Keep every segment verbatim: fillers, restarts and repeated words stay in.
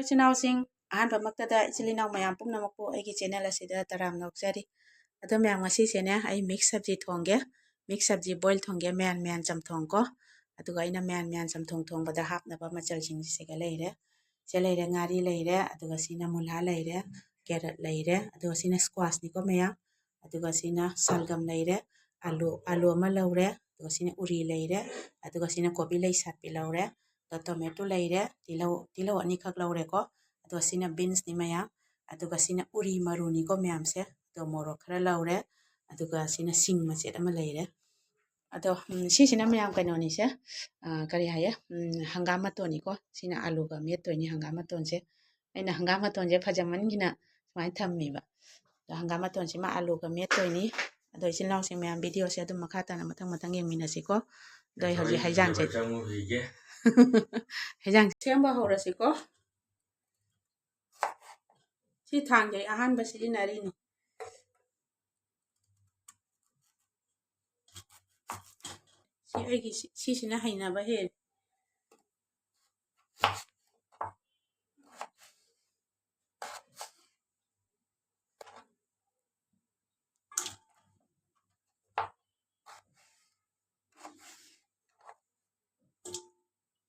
ꯏꯆꯤꯜ ꯏꯅꯥꯎꯁꯤꯡ, ꯑꯍꯥꯟꯕꯃꯛꯇꯗ ꯏꯆꯤꯜ ꯏꯅꯥꯎ ꯃꯌꯥꯝ ꯄꯨꯝꯅꯃꯛꯄꯨ ꯑꯩꯒꯤ ꯆꯦꯅꯦꯜ ꯑꯁꯤꯗ ꯇꯔꯥꯝꯅ ꯑꯣꯛꯆꯔꯤ꯫ ꯑꯗꯣ ꯃꯌꯥꯝ, ꯉꯁꯤꯁꯦꯅꯦ, ꯑꯩ ꯃꯤꯛꯁ ꯁꯕꯖꯤ ꯊꯣꯡꯒꯦ꯫ ꯃꯤꯛꯁ ꯁꯕꯖꯤ ꯕꯣꯏꯜ ꯊꯣꯡꯒꯦ, ꯃꯌꯥꯟ ꯃꯌꯥꯟ ꯆꯝꯊꯣꯡ ꯀꯣ꯫ ꯑꯗꯨꯒ ꯑꯩꯅ ꯃꯌꯥꯟ ꯃꯌꯥꯟ ꯆꯝꯊꯣꯡ ꯊꯣꯡꯕꯗ ꯍꯥꯞꯅꯕ ꯃꯆꯜꯁꯤꯡꯁꯤꯒ ꯂꯩꯔꯦ꯫ ꯁꯦ ꯂꯩꯔꯦ, ꯉꯥꯔꯤ ꯂꯩꯔꯦ, ꯑꯗꯨꯒ ꯁꯤꯅ ꯃꯨꯂꯥ ꯂꯩꯔꯦ, ꯀꯦꯔꯠ ꯂꯩꯔꯦ, ꯑꯗꯨꯒ ꯁꯤꯅ ꯁ꯭ꯀ꯭ꯋꯥꯁꯅꯤꯀꯣ ꯃꯌꯥꯝ꯫ ꯑꯗꯨꯒ ꯁꯤꯅ ꯁꯜꯒꯝ ꯂꯩꯔꯦ, ꯑꯂꯨ, ꯑꯂꯨ ꯑꯃ ꯂꯧꯔꯦ, ꯑꯗꯨꯒ ꯁꯤꯅ ꯎꯔꯤ ꯂꯩꯔꯦ, ꯑꯗꯨꯒ ꯁꯤꯅ ꯀꯣꯕꯤ ꯂꯩ ꯁꯥꯠꯄꯤ ꯂꯧꯔꯦ, ꯑꯗꯨꯒ ꯇꯣꯃꯦꯇꯣ ꯂꯩꯔꯦ, ꯇꯤꯜꯍꯧ, ꯇꯤꯜꯍꯧ ꯑꯅꯤꯈꯛ ꯂꯧꯔꯦꯀꯣ꯫ ꯑꯗꯨꯒ ꯁꯤꯅ ꯕꯤꯟꯁꯅꯤ ꯃꯌꯥꯝ, ꯑꯗꯨꯒ ꯁꯤꯅ ꯎꯔꯤ ꯃꯔꯨꯅꯤꯀꯣ ꯃꯌꯥꯝꯁꯦ꯫ ꯑꯗꯣ ꯃꯣꯔꯣꯛ ꯈꯔ ꯂꯧꯔꯦ, ꯑꯗꯨꯒ ꯁꯤꯅ ꯁꯤꯡ ꯃꯆꯦꯠ ꯑꯃ ꯂꯩꯔꯦ꯫ ꯑꯗꯣ, ꯎꯝ, ꯁꯤꯁꯤꯅ ꯃꯌꯥꯝ ꯀꯩꯅꯣꯅꯤꯁꯦ, ꯑ, ꯀꯔꯤ ꯍꯥꯏꯌꯦ? ꯎꯝ, ꯍꯪꯒꯥꯝ ꯃꯇꯣꯟꯅꯤꯀꯣ꯫ ꯁꯤꯅ ꯑꯂꯨꯒ ꯃꯦꯠꯇꯣꯏꯅꯤ ꯍꯪꯒꯥꯝ ꯃꯇꯣꯟꯁꯦ꯫ ꯑꯩꯅ ꯍꯪꯒꯥꯝ ꯃꯇꯣꯟꯁꯦ ꯐꯖꯃꯟꯒꯤꯅ ꯁꯨꯃꯥꯏꯅ ꯊꯝꯃꯤꯕ꯫ ꯑꯗꯣ ꯍꯪꯒꯥꯝ ꯃꯇꯣꯟꯁꯤꯃ ꯑꯂꯨꯒ ꯃꯦꯠꯇꯣꯏꯅꯤ꯫ ꯑꯗꯣ ꯏꯆꯤꯜ ꯏꯅꯥꯎꯁꯤꯡ ꯃꯌꯥꯝ, ꯚꯤꯗꯤꯑꯣꯁꯦ ꯑꯗꯨꯝ ꯃꯈꯥ ꯇꯥꯅ ꯃꯊꯪ ꯃꯊꯪ ꯌꯦꯡꯃꯤꯟꯅꯁꯤꯀꯣ꯫ ꯑꯗꯣ ꯑꯩ ꯍꯧꯖꯤꯛ ꯍꯩꯖꯥꯡꯁꯦ, ꯆꯪꯉꯨꯈꯤꯒꯦ꯫ ꯍꯩꯖꯥꯡ ꯁꯦꯝꯕ ꯍꯧꯔꯁꯤꯀꯣ꯫ ꯁꯤ ꯊꯥꯡꯁꯦ ꯑꯩ ꯑꯍꯥꯟꯕ ꯁꯤꯖꯤꯟꯅꯔꯤꯅꯤ꯫ ꯁꯤ ꯑꯩꯒꯤ ꯁꯤ-, ꯁꯤꯁꯤꯅ ꯍꯩꯅꯕ ꯍꯦꯜꯂꯦ꯫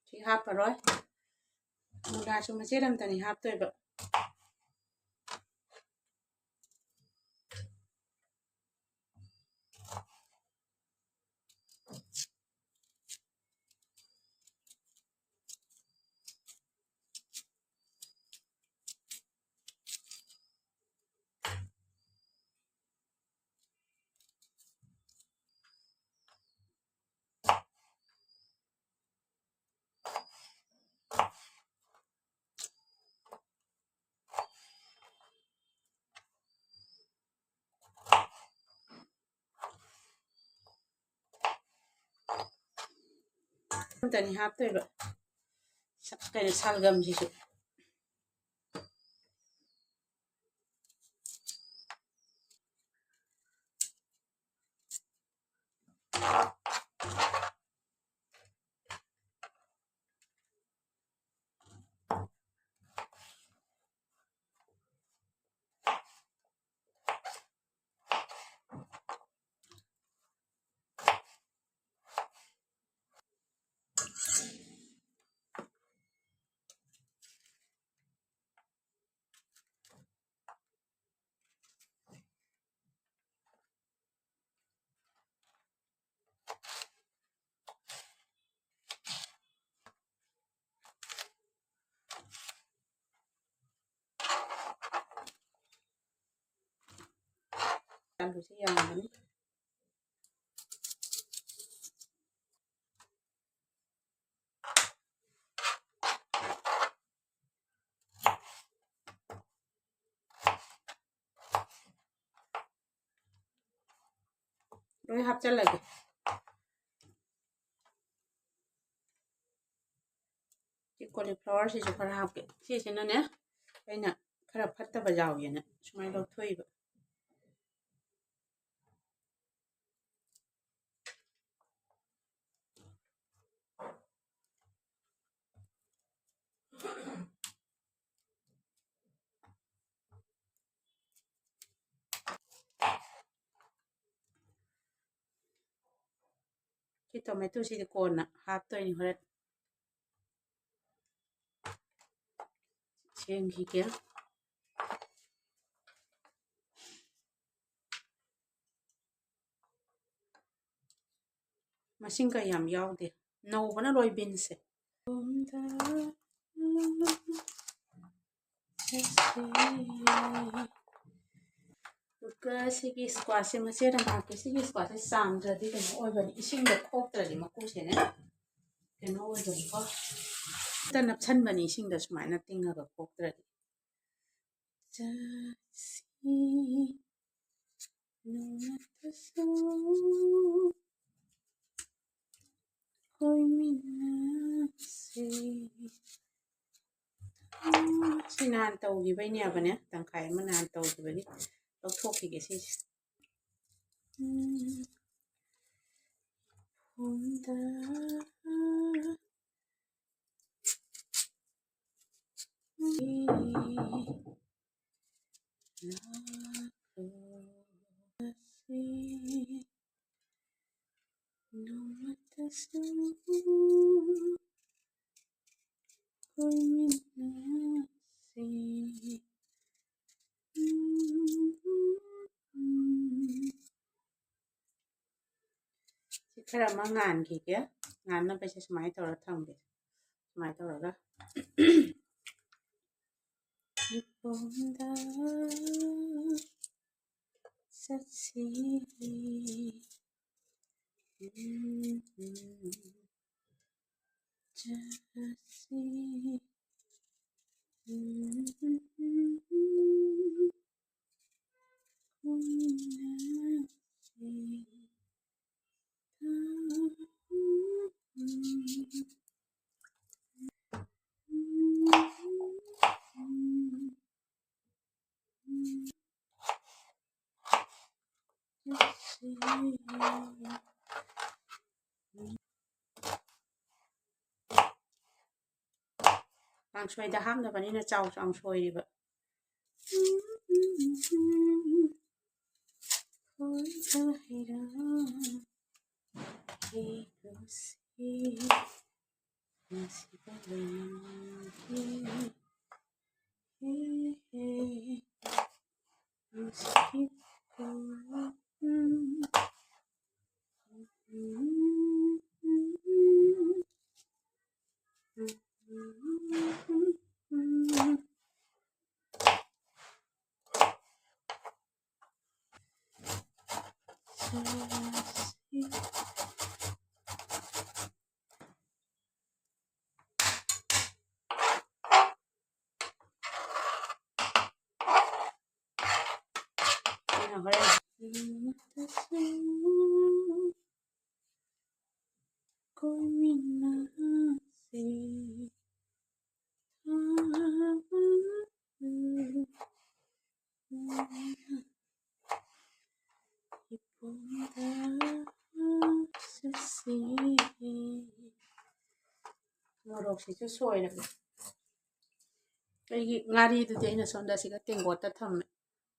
ꯁꯤ ꯍꯥꯞꯄꯔꯣꯏ꯫ ꯃꯨꯂꯥꯁꯨ ꯃꯆꯦꯠ ꯑꯃꯇꯅꯤ ꯍꯥꯞꯇꯣꯏꯕ꯫ ꯑꯝꯇꯅꯤ ꯍꯥꯞꯇꯣꯏꯕ꯫ ꯁ-, ꯀꯩꯅꯣ, ꯁꯜꯒꯝꯁꯤꯁꯨ꯫ ꯑꯂꯨꯁꯦ ꯌꯥꯝꯕꯅꯤ꯫ ꯂꯣꯏ ꯍꯥꯞꯆꯜꯂꯒꯦ꯫ ꯁꯤ cauliflowerꯁꯤꯁꯨ ꯈꯔ ꯍꯥꯞꯀꯦ꯫ ꯁꯤꯁꯤꯅꯅꯦ, ꯑꯩꯅ ꯈꯔ ꯐꯠꯇꯕ ꯌꯥꯎꯒꯦꯅ ꯁꯨꯃꯥꯏꯅ ꯂꯧꯊꯣꯛꯏꯕ꯫ ꯁꯤ tomatoꯁꯤꯗꯤ ꯀꯣꯟꯅ ꯍꯥꯞꯇꯣꯏꯅꯤ, ꯍꯣꯔꯦꯟ ꯁꯦꯝꯈꯤꯒꯦ꯫ ꯃꯁꯤꯡꯒ ꯌꯥꯝ ꯌꯥꯎꯗꯦ, ꯅꯧꯕꯅ ꯂꯣꯏ beansꯁꯦ꯫ ꯑꯗꯨꯒ ꯁꯤꯒꯤ squashꯁꯦ ꯃꯆꯦꯠ ꯑꯃ ꯍꯥꯞꯀꯦ꯫ ꯁꯤꯒꯤ squashꯁꯦ ꯆꯥꯝꯗ꯭ꯔꯗꯤ ꯀꯩꯅꯣ ꯑꯣꯏꯕꯅꯤ, ꯏꯁꯤꯡꯗ ꯈꯣꯛꯇ꯭ꯔꯗꯤ ꯃꯀꯨꯁꯦꯅꯦ ꯀꯩꯅꯣ ꯑꯣꯏꯕꯅꯤꯀꯣ꯫ ꯍꯦꯛꯇ ꯅꯞꯁꯟꯕꯅꯤ ꯏꯁꯤꯡꯗ ꯁꯨꯃꯥꯏꯅ ꯇꯤꯡꯉꯒ ꯈꯣꯛꯇ꯭ꯔꯗꯤ꯫ ꯆꯠꯁꯤ ꯅꯣꯡꯃꯇꯁꯨ ꯀꯣꯏꯃꯤꯟꯅꯁꯤ꯫ ꯁꯤ ꯅꯍꯥꯟ ꯇꯧꯈꯤꯕꯩꯅꯦꯕꯅꯦ, ꯇꯪꯈꯥꯏ ꯑꯃ ꯅꯍꯥꯟ ꯇꯧꯈꯤꯕꯒꯤ ꯂꯧꯊꯣꯛꯈꯤꯒꯦ ꯁꯤꯁꯦ꯫ ꯎꯝ, ꯐꯣꯟꯗ ꯅꯣꯡꯃꯇꯁꯨ ꯀꯣꯏꯃꯤꯟꯅꯁꯤ꯫ ꯁꯤ ꯈꯔ ꯑꯃ ꯉꯥꯟꯈꯤꯒꯦ꯫ ꯉꯥꯟꯅꯕꯁꯦ ꯁꯨꯃꯥꯏꯅ ꯇꯧꯔ ꯊꯝꯒꯦ꯫ ꯁꯨꯃꯥꯏꯅ ꯇꯧꯔꯒ ꯏꯄꯣꯝꯗ ꯆꯠꯁꯤ꯫ ꯆꯠꯁꯤ꯫ ꯈꯣꯡꯅꯁꯤ꯫ ꯀꯥꯡꯁꯣꯏꯗ ꯍꯥꯞꯅꯕꯅꯤꯅ ꯆꯥꯎ ꯆꯥꯎ ꯁꯣꯏꯔꯤꯕ꯫ ꯈꯣꯏꯗ ꯍꯩꯔꯥ ꯍꯦꯛꯂꯨꯁꯤ꯫ ꯃꯁꯤꯗ ꯂꯩꯅꯝꯒꯤ ꯍꯦ ꯍꯦ ꯅꯨꯡꯁꯤꯠ ꯀꯣꯏ꯫ ꯑꯩꯅ ꯍꯣꯔꯦꯟ ꯀꯣꯏꯃꯤꯟꯅꯁꯤ꯫ ꯏꯄꯣꯝꯗ ꯆꯠꯁꯤ꯫ ꯃꯣꯔꯣꯛꯁꯤꯁꯨ ꯁꯣꯏꯔꯒꯦ꯫ ꯑꯩꯒꯤ ꯉꯥꯔꯤꯗꯨꯗꯤ ꯑꯩꯅ ꯁꯣꯝꯗ ꯁꯤꯒ ꯇꯦꯡꯀꯣꯠꯇ ꯊꯝꯃꯦ꯫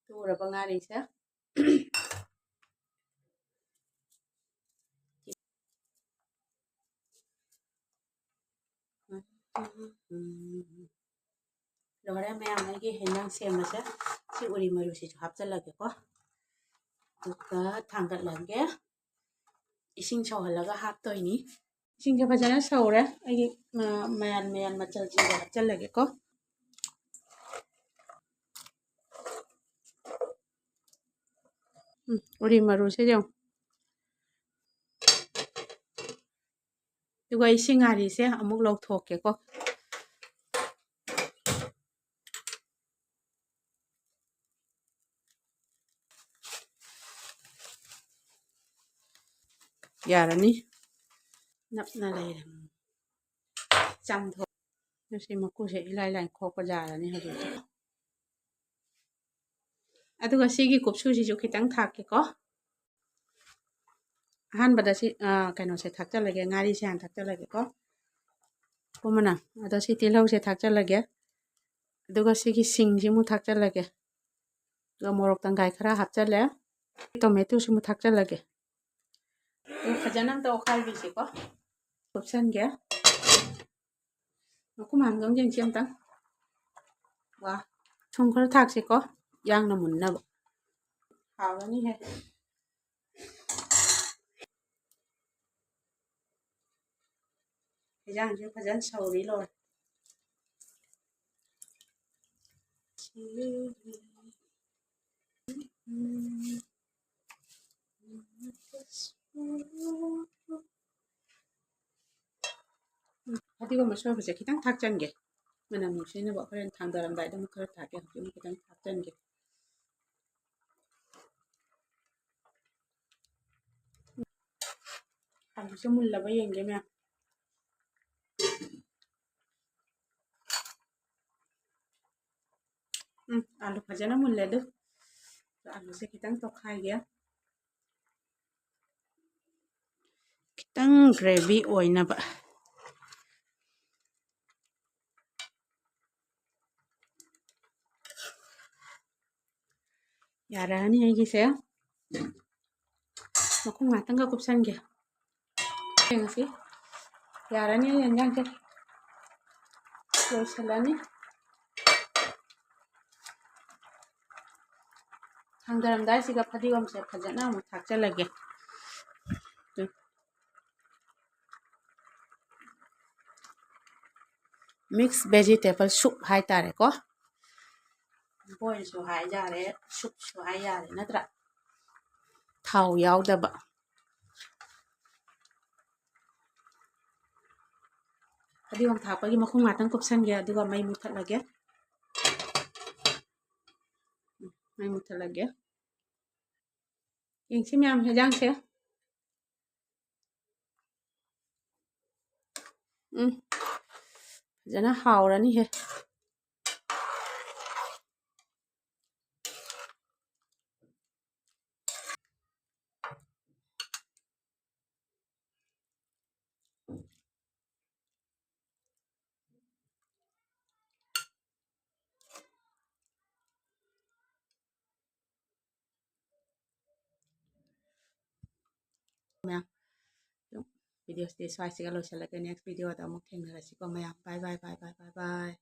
ꯇꯨꯔꯕ ꯉꯥꯔꯤꯁꯦ꯫ ꯂꯣꯏꯔꯦ ꯃꯌꯥꯝ, ꯑꯩꯒꯤ ꯍꯦꯟꯖꯥꯡ ꯁꯦꯝꯕꯁꯦ꯫ ꯁꯤ ꯎꯔꯤ ꯃꯔꯨꯁꯤꯁꯨ ꯍꯥꯞꯆꯤꯜꯂꯒꯦꯀꯣ꯫ ꯑꯗꯨꯒ ꯊꯥꯡꯒꯠꯂꯒꯦ꯫ ꯏꯁꯤꯡ ꯁꯧꯍꯜꯂꯒ ꯍꯥꯞꯇꯣꯏꯅꯤ꯫ ꯏꯁꯤꯡꯁꯦ ꯐꯖꯅ ꯁꯧꯔꯦ꯫ ꯑꯩꯒꯤ, ꯑ, ꯃꯌꯥꯟ ꯃꯌꯥꯟ ꯃꯆꯜꯁꯤꯡꯁꯦ ꯍꯥꯞꯆꯤꯜꯂꯒꯦꯀꯣ꯫ ꯎꯝ, ꯎꯔꯤ ꯃꯔꯨꯁꯦ ꯌꯦꯡꯉꯨ꯫ ꯑꯗꯨꯒ ꯑꯩ ꯁꯤ ꯉꯥꯔꯤꯁꯦ ꯑꯃꯨꯛ ꯂꯧꯊꯣꯛꯀꯦꯀꯣ꯫ ꯌꯥꯔꯅꯤ꯫ ꯅꯞꯅ ꯂꯩꯔꯦ꯫ ꯆꯥꯝꯊꯣꯛ-, ꯁꯤ ꯃꯀꯨꯁꯦ ꯏꯂꯥꯏ ꯂꯥꯏ ꯈꯣꯛꯄ ꯌꯥꯔꯅꯤ ꯍꯧꯖꯤꯛꯇꯤ꯫ ꯑꯗꯨꯒ ꯁꯤꯒꯤ ꯀꯨꯞꯁꯨꯁꯤꯁꯨ ꯈꯤꯇꯪ ꯊꯥꯛꯀꯦꯀꯣ꯫ ꯑꯍꯥꯟꯕꯗ ꯁꯤ, ꯑ, ꯀꯩꯅꯣꯁꯦ ꯊꯥꯛꯆꯜꯂꯒꯦ, ꯉꯥꯔꯤꯁꯦ ꯍꯥꯟꯅ ꯊꯥꯛꯆꯜꯂꯒꯦꯀꯣ꯫ ꯀꯨꯝꯃꯅ꯫ ꯑꯗꯣ ꯁꯤ ꯇꯤꯜꯍꯧꯁꯦ ꯊꯥꯛꯆꯜꯂꯒꯦ꯫ ꯑꯗꯨꯒ ꯁꯤꯒꯤ ꯁꯤꯡꯁꯤ ꯑꯃꯨꯛ ꯊꯥꯛꯆꯜꯂꯒꯦ꯫ ꯑꯗꯨꯒ ꯃꯣꯔꯣꯛ ꯇꯪꯈꯥꯏ ꯈꯔ ꯍꯥꯞꯆꯜꯂꯦ꯫ ꯇꯣꯃꯦꯇꯣꯁꯤ ꯑꯃꯨꯛ ꯊꯥꯛꯆꯜꯂꯒꯦ꯫ ꯑꯗꯨ ꯐꯖꯅ ꯑꯝꯇ ꯑꯣꯠꯈꯥꯏꯕꯤꯁꯤꯀꯣ꯫ ꯀꯨꯞꯁꯟꯒꯦ꯫ ꯃꯈꯨꯝ ꯍꯥꯡꯗꯣꯛ ꯌꯦꯡꯁꯤ ꯑꯝꯇꯪ꯫ ꯋꯥ꯫ ꯊꯨꯝ ꯈꯔ ꯊꯥꯛꯁꯤꯀꯣ, ꯌꯥꯡꯅ ꯃꯨꯟꯅꯕ꯫ ꯍꯥꯎꯔꯅꯤꯍꯦ꯫ ꯍꯦꯟꯖꯥꯡꯁꯦ ꯐꯖꯅ ꯁꯧꯔꯤ ꯂꯣꯏꯔꯦ꯫ ꯎꯝ, ꯐꯗꯤꯒꯣꯝ ꯑꯁꯣꯏꯕꯁꯦ ꯈꯤꯇꯪ ꯊꯥꯛꯆꯟꯒꯦ꯫ ꯃꯅꯝ ꯅꯨꯡꯁꯤꯅꯕ ꯍꯣꯔꯦꯟ ꯊꯥꯡꯗꯔꯝꯗꯥꯏꯗ ꯑꯃꯨꯛ ꯈꯔ ꯊꯥꯛꯀꯦ꯫ ꯍꯧꯖꯤꯛ ꯑꯃꯨꯛ ꯈꯤꯇꯪ ꯊꯥꯛꯆꯟꯒꯦ꯫ ꯑꯂꯨꯁꯦ ꯃꯨꯜꯂꯕ ꯌꯦꯡꯒꯦ ꯃꯌꯥꯝ꯫ ꯎꯝ, ꯑꯂꯨ ꯐꯖꯅ ꯃꯨꯜꯂꯦ ꯑꯗꯨ꯫ ꯑꯂꯨꯁꯦ ꯈꯤꯇꯪ ꯇꯣꯠꯈꯥꯏꯒꯦ꯫ ꯈꯤꯇꯪ gravy ꯑꯣꯏꯅꯕ꯫ ꯌꯥꯔꯛꯑꯅꯤ ꯑꯩꯒꯤꯁꯦ꯫ ꯃꯈꯨꯝ ꯉꯥꯛꯇꯪꯒ ꯀꯨꯞꯁꯟꯒꯦ꯫ ꯌꯦꯡꯉꯁꯤ꯫ ꯌꯥꯔꯅꯤ ꯑꯩ ꯌꯦꯟꯖꯥꯡꯁꯦ꯫ ꯂꯣꯏꯁꯤꯜꯂꯅꯤ꯫ ꯊꯥꯡꯗꯔꯝꯗꯥꯏꯁꯤꯗ ꯐꯗꯤꯒꯣꯝꯁꯦ ꯐꯖꯅ ꯑꯃꯨꯛ ꯊꯥꯛꯆꯜꯂꯒꯦ꯫ Mix vegetable soup ꯍꯥꯏꯇꯥꯔꯦꯀꯣ꯫ Boilꯁꯨ ꯍꯥꯏ ꯌꯥꯔꯦ, soupꯁꯨ ꯍꯥꯏ ꯌꯥꯔꯦ, ꯅꯠꯇ꯭ꯔꯥ? ꯊꯥꯎ ꯌꯥꯎꯗꯕ꯫ ꯐꯗꯤꯒꯣꯝ ꯊꯥꯛꯄꯒꯤ ꯃꯈꯨꯝ ꯉꯥꯛꯇꯪ ꯀꯨꯞꯁꯟꯒꯦ, ꯑꯗꯨꯒ ꯃꯩ ꯃꯨꯊꯠꯂꯒꯦ꯫ ꯃꯩ ꯃꯨꯊꯠꯂꯒꯦ꯫ ꯌꯦꯡꯁꯤ ꯃꯌꯥꯝ ꯍꯦꯟꯖꯥꯡꯁꯦ꯫ ꯎꯝ, ꯐꯖꯅ ꯍꯥꯎꯔꯅꯤꯍꯦ꯫ ꯃꯌꯥꯝ, ꯑꯗꯨꯝ videoꯁꯤꯗꯤ ꯁ꯭ꯋꯥꯏꯁꯤꯒ ꯂꯣꯏꯁꯤꯜꯂꯒꯦ꯫ Next videoꯗ ꯑꯃꯨꯛ ꯊꯦꯡꯅꯔꯁꯤꯀꯣ ꯃꯌꯥꯝ꯫ Bye bye, bye bye, bye bye꯫